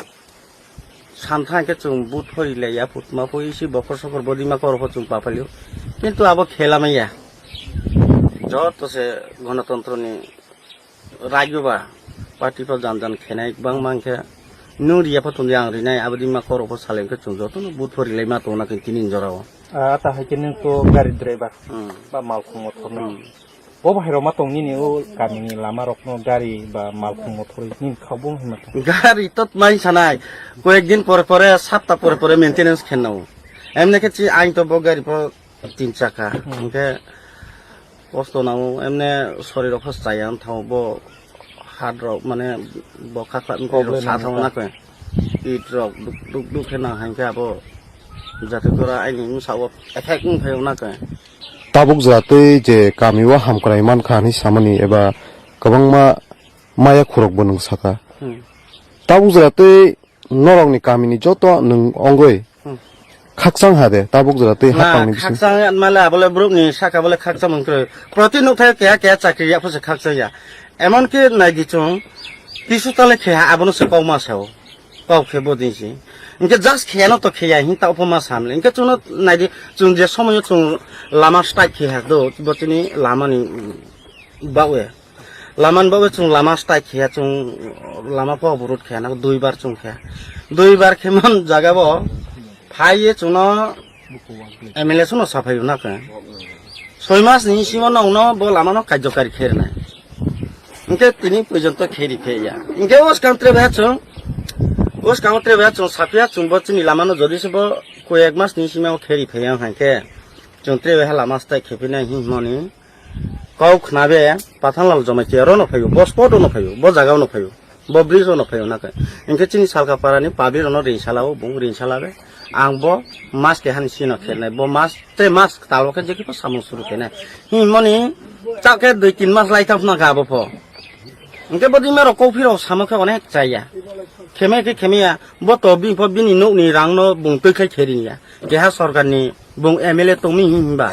santhang khe chwng vote phori le ya phutma pho isi bokhor sokhor bodi ma koro pho chwng papalio. Kintu abo khela maya. Joto se gonotontro ni Rajyo ba party pho jan jan khenai bang mang khe nung riya pho tongdi ang rinai abodi ma koro pho salai khe chwng joto no vote pho rilai ma tong na khe tini jora o. Ah, ta hai khe nung to gari driver Hmm. Ba malkhung mothor no. Hmm. Bo bahai rok ma tong nini o kami ni lama rok no gari ba malkhung mothor ni khabo hima. Gari to mai sanai koyek din pore pore sapta pore pore maintenance khenna o. Emne khe chi ain to bo gari pho tin chakha. Hmm. Hingkhe kosto nango, emne sori rok pho chaya wng thango, bo hat rok mane bo khakla wngkhe Problem sa thango wngkha. Na khe. It rok duk duk duk khe nang hai khe abo jatwi kora aini bwsa o effect wng phaio na khe. Tabuk jora twi je kami o hamkrai mankha hinwi samani eba kwbangma maya khurok bo nwng saka. Hmm. Tabuk jora twi norokni kamini joto nwng ongoi Hmm. Khakchang ha de, tabuk jora twi Na, hapangni bising. Khakchang ya male abole borokni saka bole khakchang mung kwrwi. Proti nukthai keha keha chakri ya phose khakchang ya. Emon ki nai di chwng, kisu tale khe ha abono se kok ma sao. Kok khe bo din si. Inke just khe no to khe ya hin ta upho ma sam le. Inke chwng no nai di chwng je somoyo chwng lama strike khe ha do, bo chini lama ni, mm, bawe. Lama ni bagwi chwng lama start khe ya, chwng lama pho oborot khe ya, duibar chwng khe. Duibar khe man jaga bo phai ye chwngno M L A sono saphai rwna khe. Soi mas ni simo nongno bo lama no kajokari khe rwnai. Hwnkhe tini porjonto khe ri phe ya. Hwnkhe o swkang tre beha chwng, o swkang tre beha chwng saphiya chwng bo chini lama no jodi se bo koi ek mas ni simo khe ri phe ya hwnkhe chwng tre beha lama start khe phinai hwnmani. Kok khna be Pathanlal Jamatia ro no phaio, bo spot o no phaio, bo jaga o no phaio, bo bridge o no phaio na khe. Hwnkhe chini Salka para ni public rok no ring sala o, bung ring sala be. Ang bo mas keha ni sino khe nai, bo mas te mas talo khe je khe samung suru khe nai. Hi moni chak khe dui tin mas lai thang phna kha abo pho. Hwnkhe bo dima rok kok phirok samo khe onek chaya. Kheme khe kheme ya, bo to bini pho bini nok ni rang no bung twi khai khe ring ya. Keha sorkar ni bung M L A tongmi hin hinba.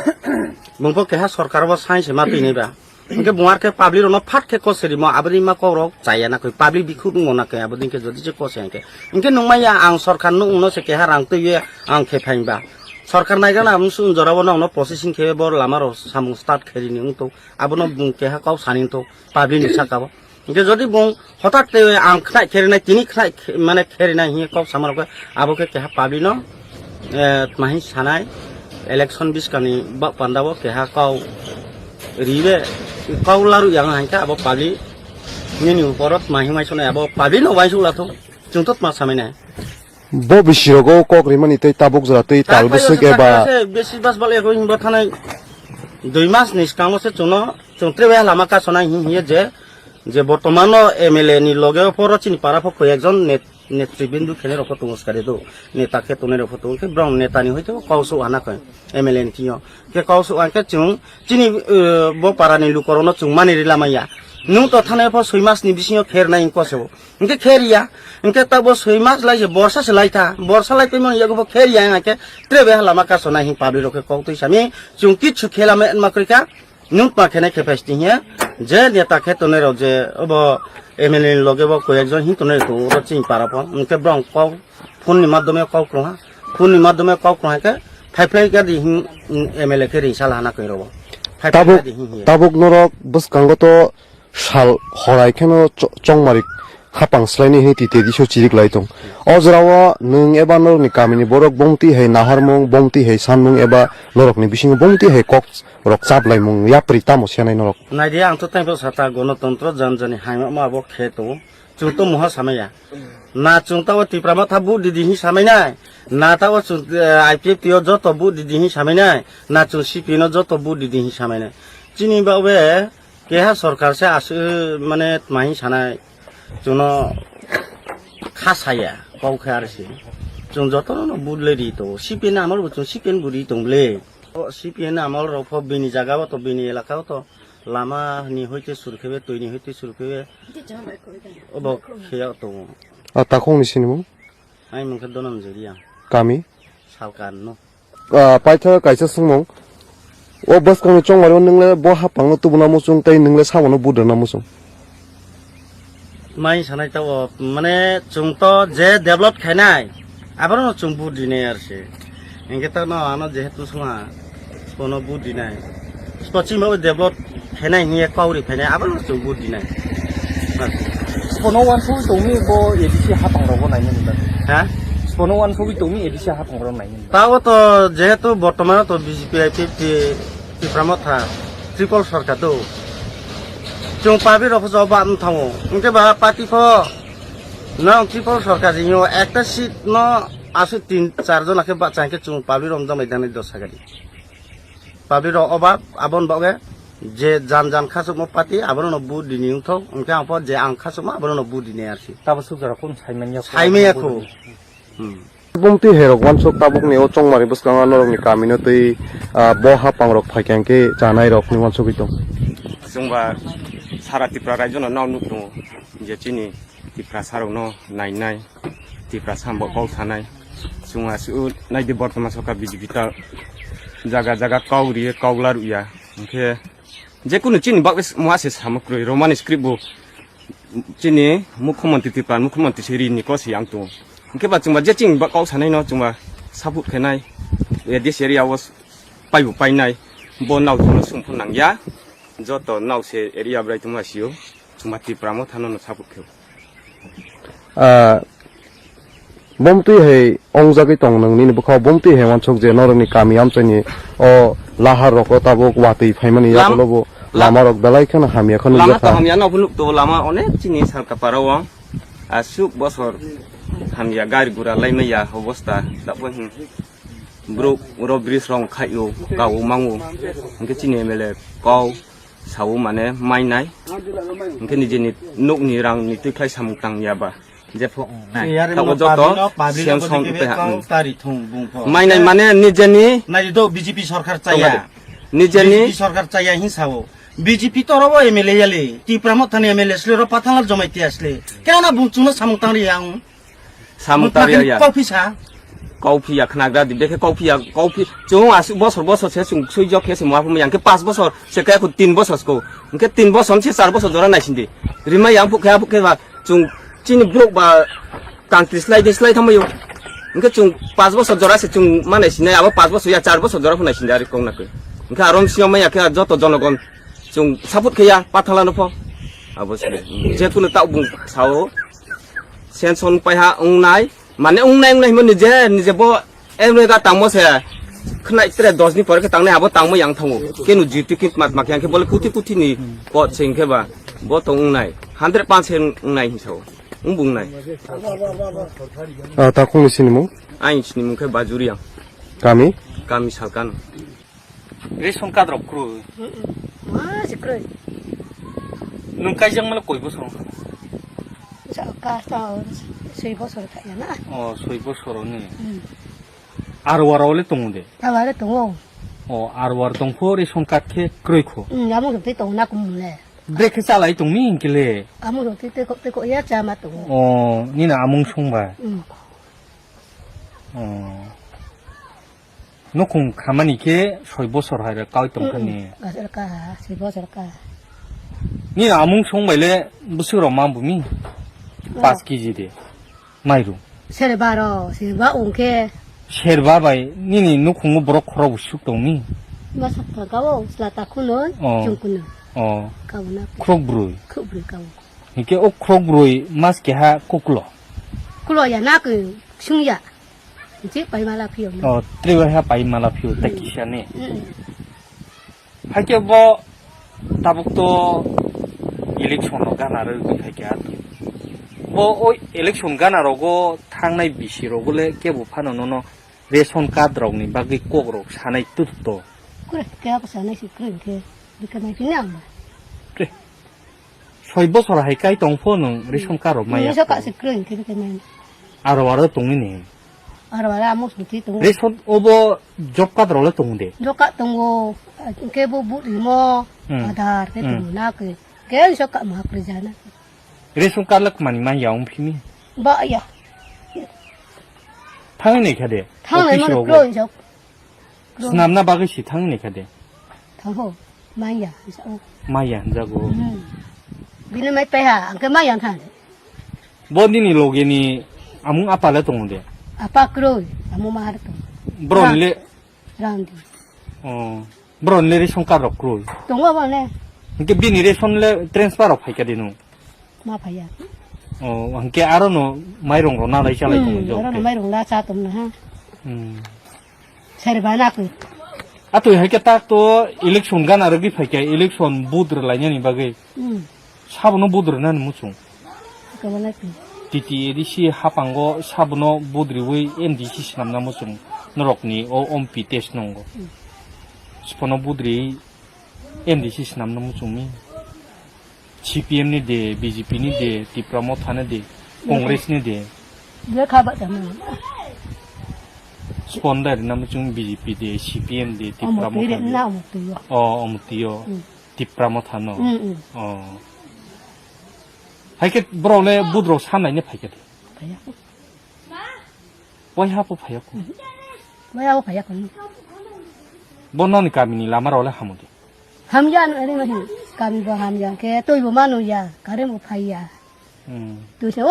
Bung pho keha sorkar bo sai se ma twi nai ba. Hwnkhe bung ar khe public rok no phat khe kose rimo aboni ma kok rok chaya na koi public bikhuk wngmo na khe aboni khe jodi se kose hwnkhe. Hwnkhe nung maya ang sorkar no wngno se keha rang twi ye ang khe phain ba. Sorkar nai gana ang sung jora bo nong no processing khe bo lama rok samung start khe rini wng to abono bung keha kok sani to public ni saka bo. Hingke jodi bung hotak te ang khnai kherinai, tini khnai khe-, mane kherinai hinge kok sama rok, abo khe keha public no, eh, tmahi sanai, election biskani ba panda bo keha kau ribe, kau laru yang hingke abo public nini uporo tmahi mai sonai abo public no uaisuk lathok, chwng to tma samai nai. Bo bisi rogo kok rimani tei tabuk jora tei tal bwswk eba. Besi bas bal eko himba thanai dui mas ni swkango se chwngno, chwng tre bai lama kasonai hing hiye je, je bortomano M L A ni loge o poro chini para pho koi ekjon net-, Netribindu khenai rok pho tongo swkali do, neta khe tongnai rok pho tongo, khe borok neta ni hoite kok sok hana khe M L A ni thing yo. Khe kok sok hwnkhe chwng chini, eh, bo para ni luku rok no chwng mani rwla manya. Nwng to thanai pho soi mas ni bisingo kher nai wngkha se bo. Hwnkhe kher ya, hwnkhe ta bo soi mas lai se borsa se lai tha, borsa lai twi mani yago bo kher ya hwnkhe tre be lama kaso nai hwn public rok khe kok twi sami chwng kichu khe lama ma kwrwi kha. Nwng tma khenai khe phai sini hiya, je neta khe tongnai rok je obo M L A ni loge bo koi ekjon hin tongnai rok tongo oro chini para pho, hwnkhe borok kok phone ni madhyome kok rwha, phone ni madhyome kok rwha khe phai phlai ga di hin, M L A khe ring sal hana koi rogo. Phai phlai Tabuk, ga di hin hiya. Tabuk norok bwskango to sal horai kheno cho-, chongmari hapang swlaini hwnwi twi tei diso chirik lai tong. O jorao nwng eba norokni kamini borok bomtwi hai naharmung, bomtwi hai sanmung eba norokni bisingo bomtwi hai kok rok chaplaimung yapri tamo senai norok. Naidi, ang to tei bo sata gonotontro jan jani haima ma bo khe tongo. Chwng to muha samaya. Na chwng ta o Tipra Motha vote di di hin samai nai. Na ta o chwng, eh, I P F T o joto vote di di hin samai nai. Na chwng C P I no joto vote di di hin samai nai. Chini ba be keha sorkar se asu mane tma hin sanai. Chwngno kha saya, kok khe R C. Chwng jotono no vote le ri tongo. C P I ni amol bo chwng C P I ni bo ri tong le. O C P I ni amol rok pho bini jaga o to, bini elaka o to lama ni hoite sur khebe, twi ni hoite sur khebe. Obo khe ya tongo. A takhung ni sinimung? Ai mung khe Dhananjay Reang. Kami? Salkan no. Ah, paitha kaisa swngmung. O bwskangni chongmari o nwng le bo hapang no tubuna muchung tei nwng le samo no budana muchung. Mai sanai ta o, mane chwng to je develop khainai, abono no chwng vote dinai ar se. Hingke ta no ano jehetu suma, bono vote dinai. Spo chini bo develop khainai hiye kauri phainai, abono no chwng vote dinai. Bono wansugwi tongmi bo A D C hapang rogo naimani bagwi. Ha? Bono wansugwi tongmi A D C hapang rogo naimani. Ta o to jehetu bortomano to B J P I P T Tipra Motha triple sorkar do. Chwng public rok pho jawab ba wng thango. Hingke ba party pho nang triple sorkar jingyo ekta seat no aswk tin char jona khe bacha hingke chwng public rok wng jang bai dani dos sagadi. Public rok obab abon bagwi je jan jan khasukma party abono no vote dini wngthok. Hingke ang pho je ang khasukma abono no vote dini arsi. Tabo sukjak rok kunu saimanya. Saimaya kho. Hmm. Bumtwi hai rok wansuk tabuk ni o chongmari bwskango norok ni kami no twi, ah, bo hapang rok phaikha hwnkhe chanai rok ni wansugwi tong. Chwngba sara Tripura raijo no nao nuk tongo je chini Tiprasa rok no nainai, Tiprasa bo kok sanai. Chwngba su naidi bortoman sokha B J P ta jaga jaga kok riye kok la rwya. Hwnkhe jekunu chini bagwi muha se samukrwi romani script bo chini mukhyamantri Tripura mukhyamantri se rini kosi ang tongo. Hwnkhe ba chwngba je chini ba kok sanai no chwngba support khainai, eh, this area o paibo painai, bo nao chwngno sumphang nangya, joto nao se area bwrai tongma sio, chwngba Tripura Motha no no support khe. Ah, Bomtwi hai wngjagwi tong nwng nini bwkhao, bomtwi hai wansuk je norokni kami amchaini o lahar rogo tabuk watwi phaimani Lam-, yakolobo la-, lama rok belai kheno hamya kheno lama nukjakha. To hamya no phunuk to lama onek chini salka para o aswk bosor hamya gari gura laimaya obosta tabuk hin borok oro bridge rong khaio kao mango hwnkhe chini M L A kau sao mane mainai hwnkhe nijeni nokni rangni twi khlai samung tangya ba. Jepho wngnai. Tabuk joto senson tei ha, wngnai. Mainai mane nijeni. Nai do B J P sorkar chaya. Nijeni. B J P sorkar chaya hin sao. B J P to oro bo M L A yali. Tipra Mothani M L A sle ro Pathanlal Jamatia sle. Keno na bung chungno samung tangri yang. Samung tangri ya. Kau phi sa. Kau phi ya khnagra di. Dekhe kau phi ya, kau phi. Chung aswk bosor bosor se chung sui jok khe se mo aphu yang khe pas bosor se kaya khu tin bosor ko. Hwnkhe tin bosor se char bosor jora naisindi. Rima yang phuk khe aphuk khe ba. Chwng chini borok ba tang twi slai de slai thangbaio. Hwnkhe chwng panch bosor jora se chwng manai sinai, abo panch bosor ya char bosor jora phano naisinai ari kok na khe. Hwnkhe aro siyam ya khe joto jonogon chwng support khe ya Pathanlal no pho. Abo se je kunu ta bung sao senson paiha wngnai, mane wngnai wngnai himo nije nije bo Emre ga tangmo se khnai tre dos ni pore khe tangnai abo tangmo yang thango. Kenu jiti kin mat mak yang khe bole kuti kuti ni pot se hwnkhe ba bo tong wngnai. Hundred percent wngnai hinsa o. Wng bo wngnai. Ah, takhung ni sinimung? Aini sinimung khe Bajuriang. Kami? Kami Salkan. Ration card rok kwrwi. Ma se kwrwi. Nwng kaijak mano koi bosor wngkha? Sa ka ta. Soi bosor kha ya na. O, soi bosor ni. Hmm. Arwar ole tongo de? Arwar tongo. O, arwar tongpho ration card khe kroi kho. Hmm, amo rok tei tongo na kum le. Brekhe chalai tongmi hinkhe le? Amo rok tei tei kok tei kok ya chama tongo. O, nini amung songba. Hmm. O. Nukhung khamani khe soi bosor hai rok kaui tong thani. Bosor ka, soi bosor ka. Ni amung song bai le bwswk rok ma bumi? Oh. Paanch K G de mairum. Serba ro, serba ongkhe. Serba bai nini nukhungo borok khorok bo suk tongmi? Ma sak thang ka o, chwla ta khunoi, oh, chwng khunoi. Oh. Ka o na. Khorok brwi. Khorok brwi ka o. Hingke o khorok brwi mas keha kuklo? Kulo ya na khe sung ya. Nche pai mala phio na. O, tre bai ha pai mala phio, ta kisa ni. Mm. Haikhe bo tabuk to election no gana rw gwi haikhe atu. Bo o election gana rogo thangnai bisi rogo le kebo phano nono ration card rok ni bagwi kok rok sanai tut to. Kure, kebo sanai si kure khe, bika mai phini ang ba. Kre. Soi bosor hai kai tong pho nwng ration card rok maya. Ration card se kwrwi khe khe mai. Aro aro tongwi ni. Aro aro amo sungti tongo. Ration obo job card rok le tongo de. Job card tongo, khe bo but rimo, hmm, Aadhaar khe, hmm, tongo na khe. Khe ration card ma kwrwi jana. Ration card le mani maya ong phimi. Ba ya. Thangwi ni kha de. Thang le office mano rogo. Kwrwi sok. Swnamna bagwi si thang ni kha de. Thango, maya, sa o. Maya hinjago. Hmm. Bini mai peha, angke maya thang. Bo nini loge ni amung apa le tongo de? Apa kroi, amu mahar to. Bro ni le? Randi. Oh, bro ni le ration card rok kroi. Tongo bo ne. Hingke bini ration le transfer rok phaika de no? Ma phaiya. Oh, hingke aro no mairong rok nalai chalai tongo. Hmm, jo aro no ke. Mairong la cha tong na ha. Hmm. Sari ba na ku. Atwi hai ke tak to election gana rwgwi phai khe election vote rwlainani bagwi. Hmm. Sabono vote rwnani muchung. Kamalai ku. T T A D C hapango sabono vote rwui M D C swnamna muchung norokni o ompi test nongo. Hmm. Siphano vote rwi M D C swnamna muchungmi. C P M ni de, B J P ni de, Tipra Motha ni de, Congress ni de. Bia kha ba tamo. Spon dai rina muchung B J P de, C P M de, Tipra Motha de. Omo twi na omo twi yo. O, omo twi yo. Mm. Tipra Motha no. Mm, mm. O. Hai khe borok le budrok sanai ne phai khe de. Phaiya. Wai hapo phaiya ko. Mm. Wai hapo phaiya ko. Bo noni kami ni lama rok le hamu de. Hamya no ere mahi, kami bo hamya, ke twi bo manu ya, kare mo phai ya. Hmm. Twi se o,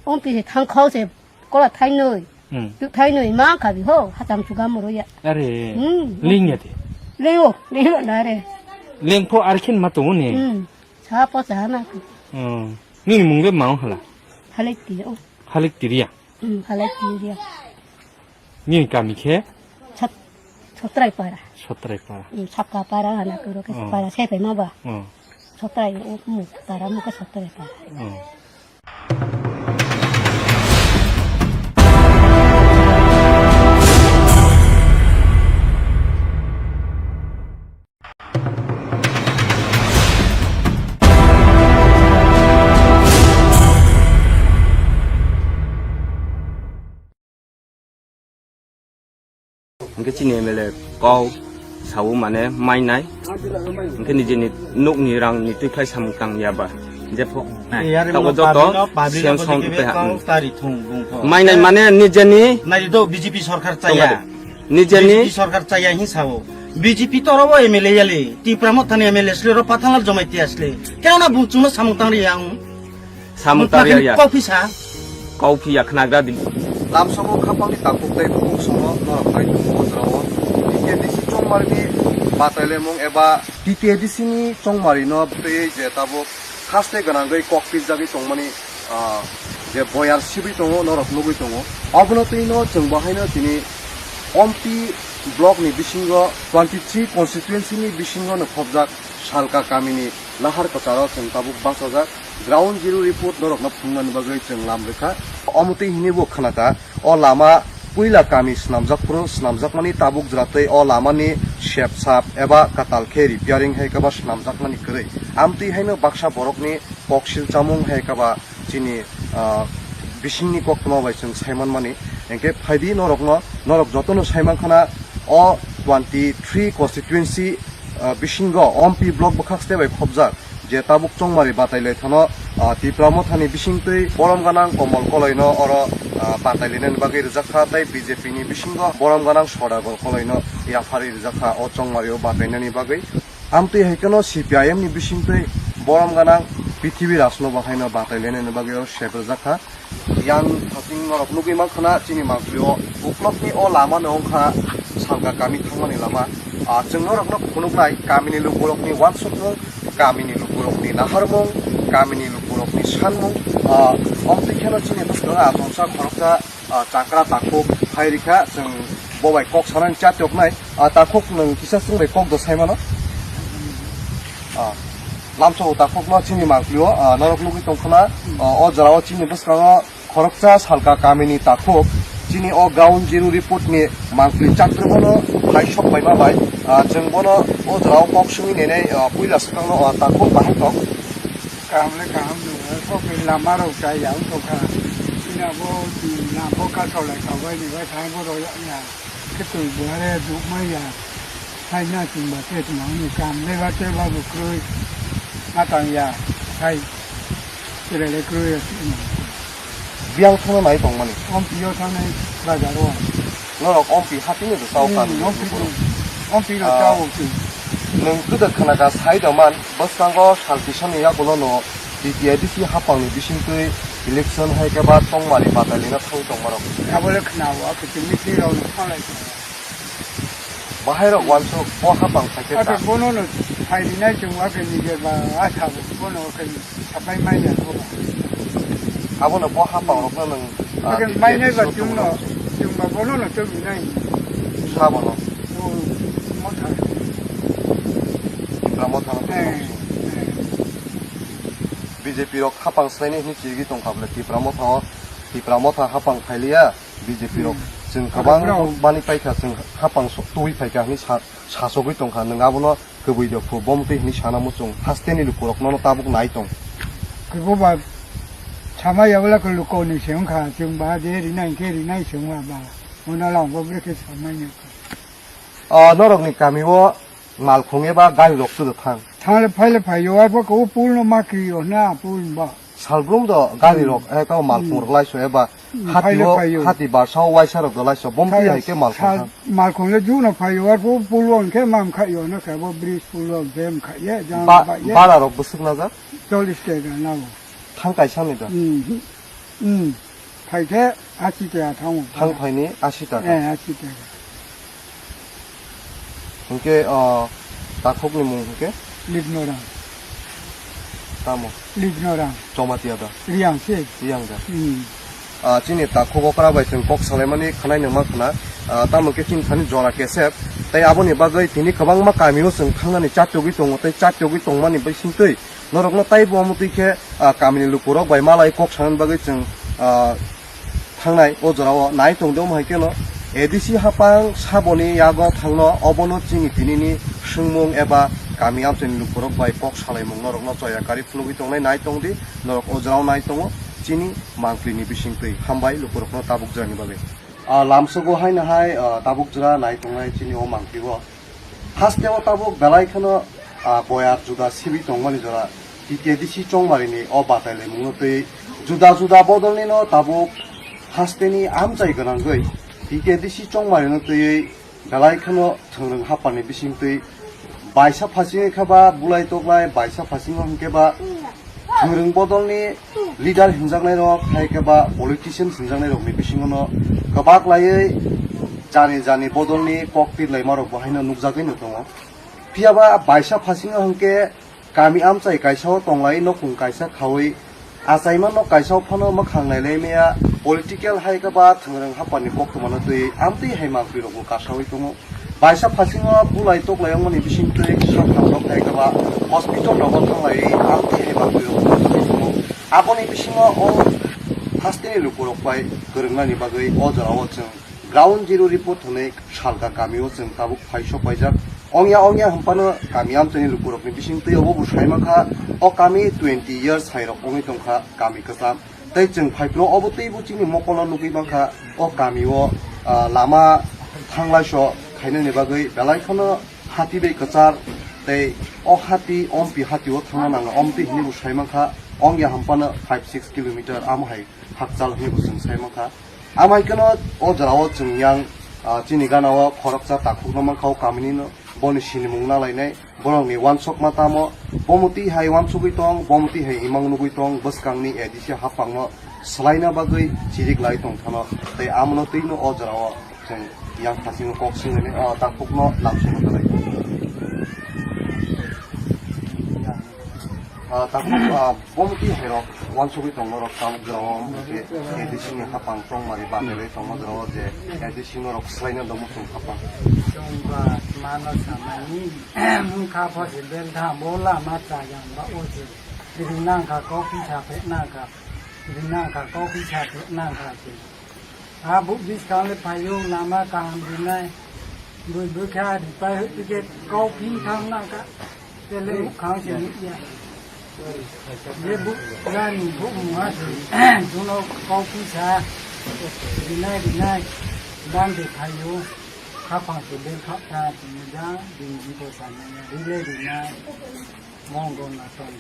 om pi se thang khau se, kola thai noi. Hmm. Tu thai noi ma kami ho, hatam chuga mo ro ya. Are, hmm, ling ya de. Ling o, ling o na re. Ling pho ar khin ma to ne. Hmm. Sa po sa na. Hmm. Nini mung le ma hala? Halik ti o. Halik ti ria. Hmm, halik ti ria. Nini kami khe? Sat-, Sotrai para. Sotrai para. Hmm, Sakka para, hana kuro khe para, sepai ma ba. Oh. Sotrai, o, mu, para, mu khe Sotrai para. Oh. Hingke chini M L A kok sao mane mainai. Hingke nijeni nokni rangni twi khlai samung tang ya ba. Jepho. Tago joto siyang son pe ha. Mainai mane nijeni. Nai do B J P sorkar chaya. Nijeni. B J P sorkar chaya hin sao. B J P to oro M L A yali. Tipra Mothani M L A sle ro Pathanlal Jamatia sle. Keno na bung chungno samung tang ri ang. Samung tang ri ya. Kok phi sa. Kok phi ya khnagra di. Lamsongo khapangni takhuk tei bukhuk songo norok bai tongo o jorao. T T A D C chongmarni batailemung eba T T A D C ni chongmarino twiwi je tabuk haste gwnangwi kok pijagwi tongmani, ah, je boyar sibwi tongo, norok nugwi tongo. Obono twino chwng bo haino tini Ompi block ni bisingo twenty three constituency ni bisingo no khobjak Salka kamini lahar kwcharo chwng tabuk bachajak. Ground zero report norokno phunuknani bagwi chwng lam rwkha. Omotwi hwnwi bo khwnakha, o lama puila kami swnamjak phuru swnamjakmani tabuk jwra tei o lamani sepsap eba kwtal khe repairing hai khe ba swnamjakmani kwrwi. Amtwi haino baksa borokni koksil chamung hai khe ba chini, ah, bisingni koktwma bai chwng saimanmani. Hinkhe phaidi norokno, norok jotono saimankhana o twenty three constituency, ah, bisingo Ompi block bwkhak state bai khopjak je tabuk chongmari batai lai thano, ah, Tipra Mothani bisingtwi borom gwnang Komol Koloino oro, ah, batai lainani bagwi rwjak kha, tei B J P ni bisingo borom gwnang Sodagol Koloino yapharwi rwjak kha o chongmario batainani bagwi. Amtwi hai kheno C P I M ni bisingtwi borom gwnang Prithibi Rajno bo haino batai lainani bagwi o sep rwjak kha. Yang thasing norok nugwi mankha na chini mangpili o uklok ni o lama no wngkha Salka kami thangmani lama. Ah, chwng norok no phunuknai kamini lukurok ni wansukmung, kamini lukurok ni naharmung, kamini lukurok ni sanmung. Ah, omtwi kheno chini bwskango achomsa khoroksa, ah, chakra takhuk phai rikha, chwng bo bai kok sanani chatoknai. Ah, takhuk nwng kisa chwng bai kok do sai mano. Ah, lamsa o takhuk no chini mangpili o, ah, norok nugwi tongkha na, ah, o jora o chini bwskango khoroksa Salka kamini takhuk chini o ground zero report ni mangpili chatro bono hai sok bai ma bai, ah, chwng bono o jora o kok sungwi nenai, ah, puila swkang no, ah, takhuk bahai tong. Kaham le kaham no, kok ni lama rok chai ya wng tongkha. Chini abo, chini lama bo kaso lai tong bai ni bai thang bo rw ya. Khe twi buhare dukmai ya, hai na chwng ba khe tongmani kam le ba khe ba bo kwrwi ma tang ya, hai chwrai le kwrwi ya. Biyang thangna nai tongmani. Ompi o thangnai bazar o. Norok ompi hati ni rwchao Hmm, kami ompi rwchao. Ompi rwchao Ah, twi. Nwng kwdwk khna ka sai da man, bwskango sal kisa ni yagulo no T T A D C hapang ni bisingtwi election hai khe ba tongmani batai lina thang tongmarok. Abo le khna o, khe twi meeting rok no thanglai tong. Bahai rok wansuk bo hapang khaikhe Ata ta. Bono no phai rinai chwng wa khe nije ba a sabo bono khe sapai mai ya ko ba. Abono bo hapang rok no nwng, ah, Ata B P mainai F ba so chwng no, tongmano. Chwng ba bono no chwng rinai. Sabono. O motha. Tipra motha no Eh, tongmano. Eh. B J P rok hapang swlainai hinwi chirigwi tongkha bwle Tipra motha o. Tipra motha hapang phailiya. B J P rok Hmm. Chwng Abo kwbang brao. Bani paikha, chwng hapang so-, twi phaikha hinwi sa-, sasogwi tongkha, nwng abono kwbwi de phu, bomtwi hinwi sana muchung, hasteni lukurok nono tabuk nai tong. Kwbo ba sama yabla ko luko ni se wngkha, chwng ba je rinai khe rinai se wngma ba, ono lang bo bwrwi khe samai nai kha. O norokni kamio malkhung eba garirok chudo thang? Thangle phaile phaio, arpho ko pul no ma kri o na, pul ba. Salbrum do gari Hmm. Rok, eh, tamo malkhung Hmm. Rok laiso eba Hmm, hati phaile o, phaio. Hati barsa o waisa rok do laiso, bomti Sal-, hai khe malkhung sal-, thang. Malkhung le juno phaio, arpho pul o hwnkhe mam khaio, no khe bo bridge pul o hwnkhe wngkha ye, jang Ba-, ba ye. Bara rok bwswk na jak? Chollish taka na bo. Thang kaisa ni da? Hmm, hmm. Phai khe ashi taka thango. Thang phaini ashi taka. Eh, ashi taka. Hwnkhe, o, takhukni mung hwnkhe? Lignorang. Tamo? Lignorang. Chomatiya da? Riyang se. Riyang da? Hmm. Ah, chini takhuk okra bai chwng kok salaimani khwnai nangma khwna. Ah, tamo khe chini thani jora kesep. Tei aboni bagwi tini kwbangma kamio chwng thangnani chatyogwi tongo tei chatyogwi tongmani bisingtwi norokno taibo omo twi khe, ah, kamini lukurok bai malai kok sanani bagwi chwng, ah, thangnai o jorao nai tongde, omo hai kheno A D C hapang saboni yago thangno, obono chini tinini swngmung eba kami amchaini lukurok bai kok salaimung norokno choya kari phunugwi tongnai nai tongdi, norok o jorao nai tongo chini mangpilini bisingtwi. Hambai lukurokno tabuk jorani bagwi. Ah, lamsogo haino hai, ah, tabuk jora nai tongnai chini o mangpilio. Hasteo tabuk belai kheno, ah, boyar juda sibi tongmani jora T T A D C chongmarini o batailaimungno twi juda juda bodolnino tabuk hasteni amchai gwnangwi T T A D C chongmarino twiwi belai kheno thwngrwng hapani bisingtwi baisa phasing khe ba bulai toklai, baisa phasingo hwnkhe ba thwngrwng bodolni leader hinjaknairok, hai khe ba politician hinjaknairokni bisingono kwbak laiwi jani jani bodolni kok tirlaimarokbo haino nukjagwino tongo. Phiya ba baisa phasingo hwnkhe kami amchai kaisa o tonglai, nokung kaisa khaui achaima nok kaisa o phano mwkhang nailai maya, political hai khe ba thwngrwng hapani koktwmano twi amtwi hai mangpilrokbo kasaui tongo. Baisa phasingo bulai toklai wngmani bisingtwi sakhamrok hai khe ba hospital rogo thanglaiwi amtwi hai mangpilrok wngwi tongo. Aboni bisingo o hasteni lukurok bai kwrwngnani bagwi o jorao chwng ground zero report hwnwi Salka kamio chwng tabuk phai sok paijak. Ongya ongya hwnphano kami amchaini lukurokni bisingtwi obo bo saimankha, o kami twenty years sairok wngwi tongkha kami kwcham. Tei chwng phaiphuru obo teibo chini mokolno nugwi mankha, o kamio, ah, lama thanglaiso khainani bagwi belai kheno hati bai kwchar, tei o hati ompi hatio thangna nango, omtwi hinwi bo sai mankha, ongya hampano five six kilometer amo hai hakchal hinwi bo chwng sai mankha. Amai kheno o jorao chwng yang, ah, chini ganao khoroksa takhukno mankha o kaminino, boni sinimung nalainai, borokni uansukma tamo, bomoti hai uansugwi tong, bomoti hai imang nugwi tong, bwskangni A D C haphangno swlaina bagwi chirik lai tong phano, tei amono twino o jorao chwng yang phasingo kok swngwi, ah, takhukno lamsokna nalai. Ah, tabuk, ah, bomoti hai rok uansugwi tongo rok tabuk jora o, je A D C ni haphang tongmani bachai tongma jora o je A D C no rok swlaina domo chwng haphang. Chwngba mano samani, wngkha pho je bel dha bo lama chayang ba o je. Ring nangkha kok pisa phe nangkha. Ring nangkha kok pisa phe nangkha je. A buk biskang le phaio lama kaham rinai. Bui bui kha ripai hwtwi khe kok phin thang nangkha. Tele mukhang se nukya. Je buk rani buk mungha se. Juno kok pisa. Rinai rinai. Bande phaio. Khaphang se bel khap tha. Tini jang ding jiko sanai. Rile rinai. Mongol na tong.